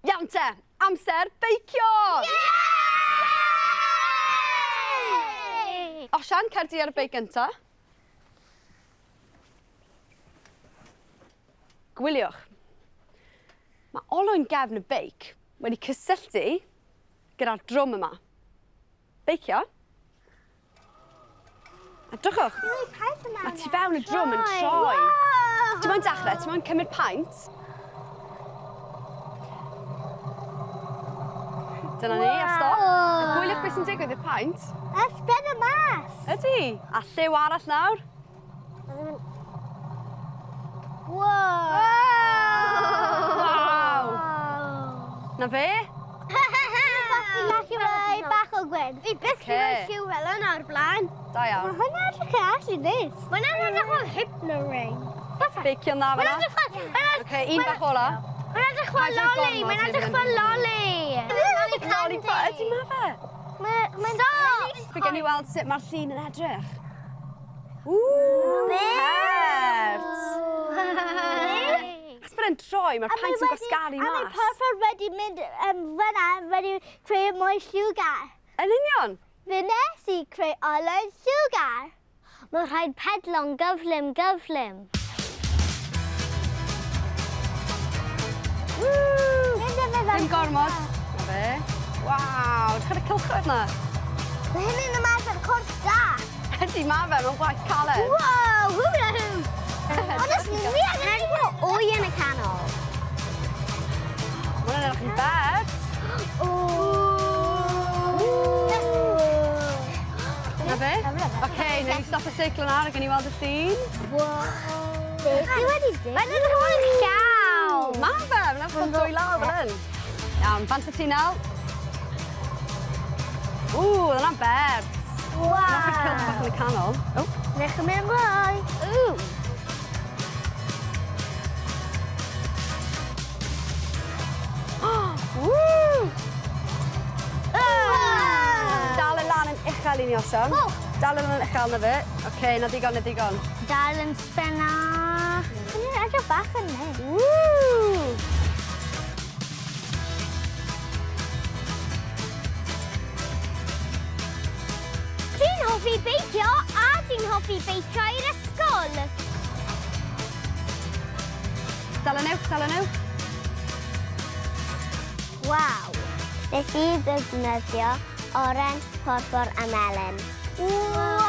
Iawn te, amser beicio! Yay! Osian, cer di ar y beic gynta. Gwyliwch. Mae olwyn gefn y beic wedi cysylltu gyda'r drwm yma. Beicio. A drychwch, mae tu fewn y drwm yn troi. Ti moyn dechrau? Ti moyn cymryd paent? Dyna ni, a stop. A gwyliwch beth sy'n digwydd i'r paent. A spread y mas. Ydy. A lliw arall nawr. Wow! Waw! Na fe? Fi rhoi bach o gwyn. Fi byth wedi rhoi lliw fel yna o'r blaen. Da iawn. Mae hwnna edrych yn actually neis. Mae'n edrych fel hypno ring. Beicio'n dda fan'na. Oce, un bach ola. Mae'n edrych fel lolly. Mae'n edrych fel lolly. Lolly candy. Ydy, ma fe. Mae'n Stop! Fe gen i weld sut mae'r llun yn edrych. Ww, pert! Achos bod e'n troi, mae'r paent yn gwasgaru mas. A mae porffor wedi mynd um, fyna, wedi creu mwy siwgar. Yn union! Fe nes i creu olwyn siwgar. Mae rhaid pedlo'n gyflym, gyflym. Woo! Dim gormod. Na fe. Waw, edrych ar y cylchoedd 'na. Mae hyn yn ymarfer corff da. Ydy, ma fe, mae'n gwaith caled. Wow, hwla hw! Honestly, fi angen wy yn y canol. Mae hwnna'n edrych yn bert. Na fe? Oce, newn ni stop y seiclo nawr a gawn ni weld y llun. Wow. Beth ti wedi dweud? Mae'n edrych fel llaw. Ma fe, mae'n edrych fel dwy law fel hyn. Iawn, bant y ti nawr. Ww, oedd hwnna'n bert. Waw. Nath y cylch bach yn y canol. O. Nech yn mynd mwy. Ww. Ww! Dal e lan yn uchel i ni, Osian. Dal e lan yn uchel na fe. Oce, na ddigon, na ddigon. Dal yn sbena. Mae'n edrych bach yn neis. Ww! Ti'n hoffi beicio a ti'n hoffi beicio i'r ysgol. Dal yn uwch, dal yn uwch. Waw! Nes i ddefnyddio oren, porffor a melyn. Waw!